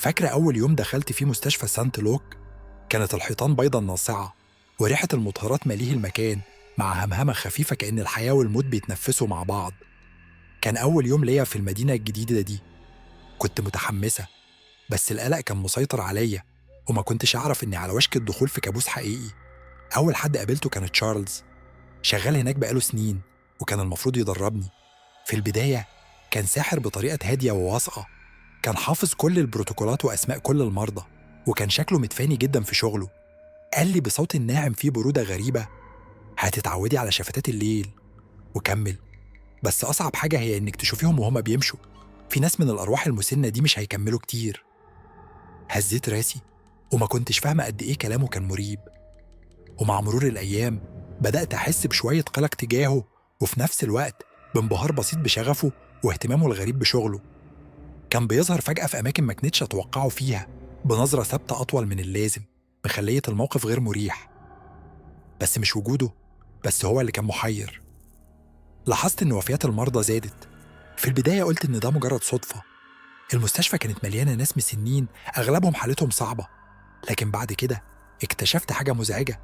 فاكرة أول يوم دخلت فيه مستشفى سانت لوك؟ كانت الحيطان بيضة ناصعة وريحة المطهرات مليه المكان مع همهمة خفيفة كأن الحياة والموت بيتنفسوا مع بعض. كان أول يوم ليا في المدينة الجديدة دي. كنت متحمسة، بس القلق كان مسيطر عليا وما كنتش أعرف إني على وشك الدخول في كابوس حقيقي. أول حد قابلته كان تشارلز، شغال هناك بقاله سنين وكان المفروض يدربني. في البداية كان ساحر بطريقة هادية وواثقة، كان حافظ كل البروتوكولات وأسماء كل المرضى، وكان شكله متفاني جدا في شغله. قال لي بصوت ناعم فيه برودة غريبة: هتتعودي على شفتات الليل. وكمل: بس أصعب حاجة هي إنك تشوفيهم وهما بيمشوا، في ناس من الأرواح المسنة دي مش هيكملوا كتير. هزيت راسي وما كنتش فاهمة قد إيه كلامه كان مريب. ومع مرور الأيام بدأت أحس بشوية قلق تجاهه، وفي نفس الوقت بانبهار بسيط بشغفه واهتمامه الغريب بشغله. كان بيظهر فجأة في أماكن ما كنتش أتوقعه فيها، بنظرة ثابتة أطول من اللازم، مخلية الموقف غير مريح. بس مش وجوده بس هو اللي كان محير. لاحظت إن وفيات المرضى زادت. في البداية قلت إن ده مجرد صدفة، المستشفى كانت مليانة ناس مسنين أغلبهم حالتهم صعبة. لكن بعد كده اكتشفت حاجة مزعجة.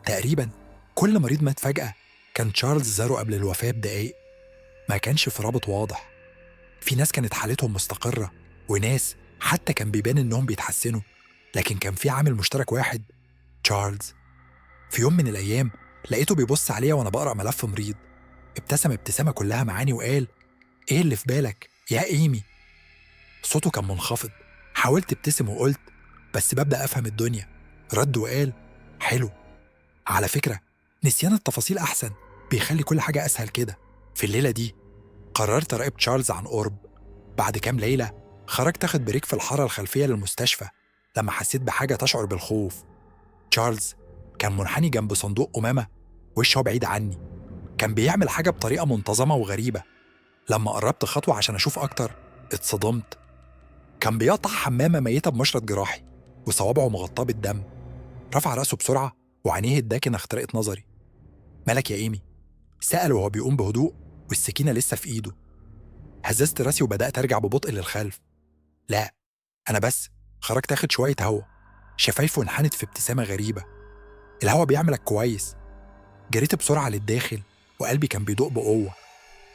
تقريبا كل مريض مات فجأة كان تشارلز زاره قبل الوفاة بدقايق. ما كانش في رابط واضح. في ناس كانت حالتهم مستقرة، وناس حتى كان بيبان إنهم بيتحسنوا، لكن كان في عامل مشترك واحد: تشارلز. في يوم من الأيام لقيته بيبص عليا وأنا بقرأ ملف مريض. ابتسم ابتسامة كلها معاني وقال: إيه اللي في بالك يا إيمي؟ صوته كان منخفض. حاولت ابتسم وقلت: بس ببدأ أفهم الدنيا. رد وقال: حلو، على فكرة نسيان التفاصيل أحسن، بيخلي كل حاجة أسهل كده. في الليلة دي قررت أراقب تشارلز عن قرب. بعد كام ليلة خرجت أخد break في الحارة الخلفية للمستشفى لما حسيت بحاجة تشعر بالخوف. تشارلز كان منحني جنب صندوق قمامة، وشه بعيد عني. كان بيعمل حاجة بطريقة منتظمة وغريبة. لما قربت خطوة عشان أشوف أكتر اتصدمت. كان بيقطع حمامة ميتة بمشرط جراحي وصوابعه مغطاة بالدم. رفع رأسه بسرعة وعينيه الداكنة اخترقت نظري. مالك يا إيمي؟ سأل وهو بيقوم بهدوء والسكينة لسه في إيده. هززت راسي وبدأت أرجع ببطء للخلف. لا، أنا بس خرجت أخد شوية هوا. شفايفه انحنت في ابتسامة غريبة. الهوا بيعملك كويس. جريت بسرعة للداخل وقلبي كان بيدق بقوة.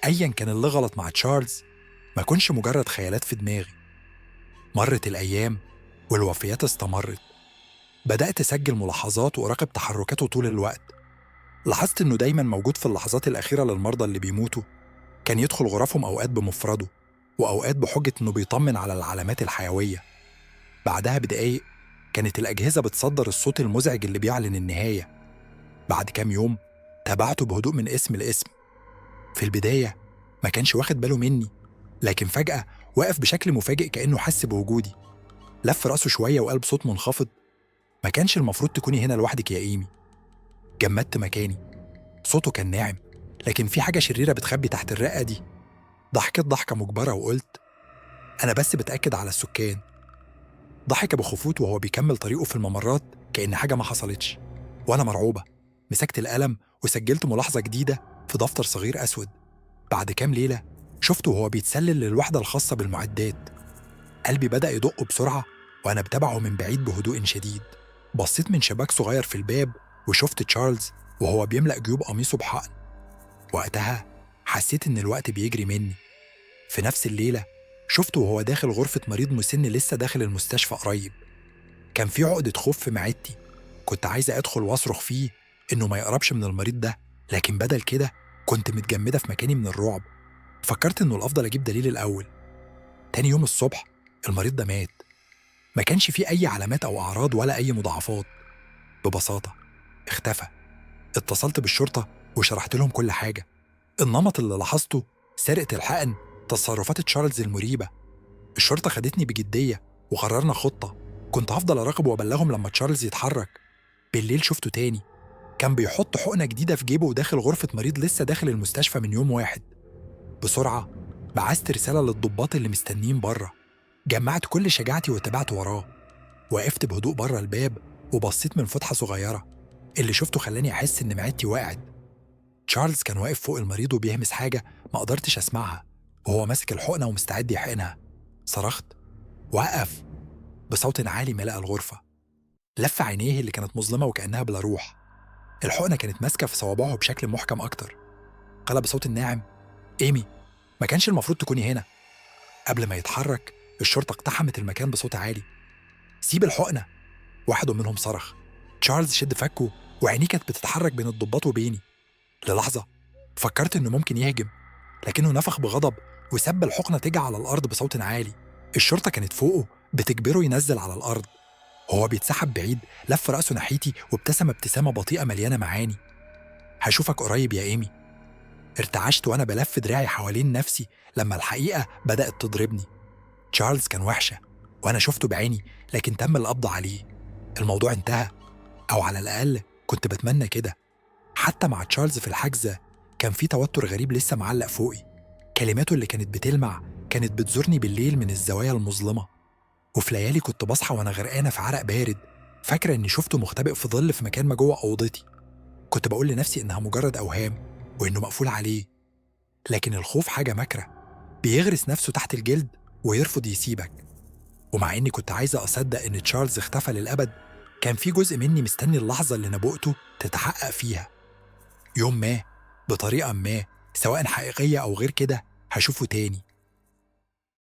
أيا كان اللي غلط مع تشارلز ما كنش مجرد خيالات في دماغي. مرت الأيام والوفيات استمرت. بدأت أسجل ملاحظات وأراقب تحركاته طول الوقت. لاحظت إنه دايماً موجود في اللحظات الأخيرة للمرضى اللي بيموتوا. كان يدخل غرفهم أوقات بمفرده وأوقات بحجة إنه بيطمن على العلامات الحيوية. بعدها بدقايق كانت الأجهزة بتصدر الصوت المزعج اللي بيعلن النهاية. بعد كام يوم تابعته بهدوء من اسم لاسم. في البداية ما كانش واخد باله مني، لكن فجأة وقف بشكل مفاجئ كأنه حس بوجودي. لف رأسه شوية وقال بصوت منخفض: ما كانش المفروض تكوني هنا لوحدك يا إيمي. جمدت مكاني. صوته كان ناعم، لكن في حاجة شريرة بتخبي تحت الرقة دي. ضحكت ضحكة مجبرة وقلت: أنا بس بتأكد على السكان. ضحك بخفوت وهو بيكمل طريقه في الممرات كأن حاجة ما حصلتش. وأنا مرعوبة مسكت القلم وسجلت ملاحظة جديدة في دفتر صغير أسود. بعد كام ليلة شفته وهو بيتسلل للوحدة الخاصة بالمعدات. قلبي بدأ يدق بسرعة وأنا بتابعه من بعيد بهدوء شديد. بصيت من شباك صغير في الباب وشفت تشارلز وهو بيملأ جيوب قميصه بحقن. وقتها حسيت إن الوقت بيجري مني. في نفس الليلة شفته وهو داخل غرفة مريض مسن لسه داخل المستشفى قريب. كان في عقدة خوف في معدتي. كنت عايزة أدخل وأصرخ فيه إنه ما يقربش من المريض ده، لكن بدل كده كنت متجمدة في مكاني من الرعب. فكرت إنه الأفضل أجيب دليل الأول. تاني يوم الصبح المريض ده مات. ما كانش فيه أي علامات أو أعراض ولا أي مضاعفات. ببساطة اختفى. اتصلت بالشرطة وشرحت لهم كل حاجة. النمط اللي لاحظته، سرقة الحقن، تصرفات تشارلز المريبة. الشرطة خدتني بجدية وقررنا خطة. كنت هفضل أراقب وأبلغهم لما تشارلز يتحرك. بالليل شفته تاني. كان بيحط حقنة جديدة في جيبه وداخل غرفة مريض لسه داخل المستشفى من يوم واحد. بسرعة بعثت رسالة للضباط اللي مستنيين بره. جمعت كل شجاعتي وتابعت وراه. وقفت بهدوء بره الباب وبصيت من فتحة صغيرة. اللي شفته خلاني أحس إن معدتي وقعت. تشارلز كان واقف فوق المريض وبيهمس حاجة ما قدرتش أسمعها، وهو ماسك الحقنة ومستعد يحقنها. صرخت: وقف! بصوت عالي ملأ الغرفة. لف عينيه اللي كانت مظلمة وكأنها بلا روح. الحقنة كانت ماسكة في صوابعه بشكل محكم أكتر. قال بصوت ناعم: إيمي، ما كانش المفروض تكوني هنا. قبل ما يتحرك الشرطة اقتحمت المكان بصوت عالي. سيب الحقنة، واحد منهم صرخ. تشارلز شد فكه وعينيه كانت بتتحرك بين الضباط وبيني. للحظة فكرت إنه ممكن يهجم، لكنه نفخ بغضب وسب الحقنة تجع على الأرض بصوت عالي. الشرطة كانت فوقه بتجبره ينزل على الأرض. وهو بيتسحب بعيد لف رأسه ناحيتي وابتسم ابتسامة بطيئة مليانة معاني. هشوفك قريب يا إيمي. ارتعشت وأنا بلف دراعي حوالين نفسي لما الحقيقة بدأت تضربني. تشارلز كان وحشة وأنا شفته بعيني، لكن تم القبض عليه. الموضوع انتهى، أو على الأقل كنت بتمنى كده. حتى مع تشارلز في الحجز كان في توتر غريب لسه معلق فوقي. كلماته اللي كانت بتلمع كانت بتزورني بالليل من الزوايا المظلمة، وفي ليالي كنت بصحى وأنا غرقانة في عرق بارد، فاكرة إني شفته مختبئ في ظل في مكان ما جوه أوضتي. كنت بقول لنفسي إنها مجرد أوهام وإنه مقفول عليه، لكن الخوف حاجة مكرة، بيغرس نفسه تحت الجلد ويرفض يسيبك. ومع إني كنت عايزة أصدق إن تشارلز اختفى للأبد، كان في جزء مني مستني اللحظة اللي نبوءته تتحقق فيها. يوم ما، بطريقة ما، سواء حقيقية أو غير كده، هشوفه تاني.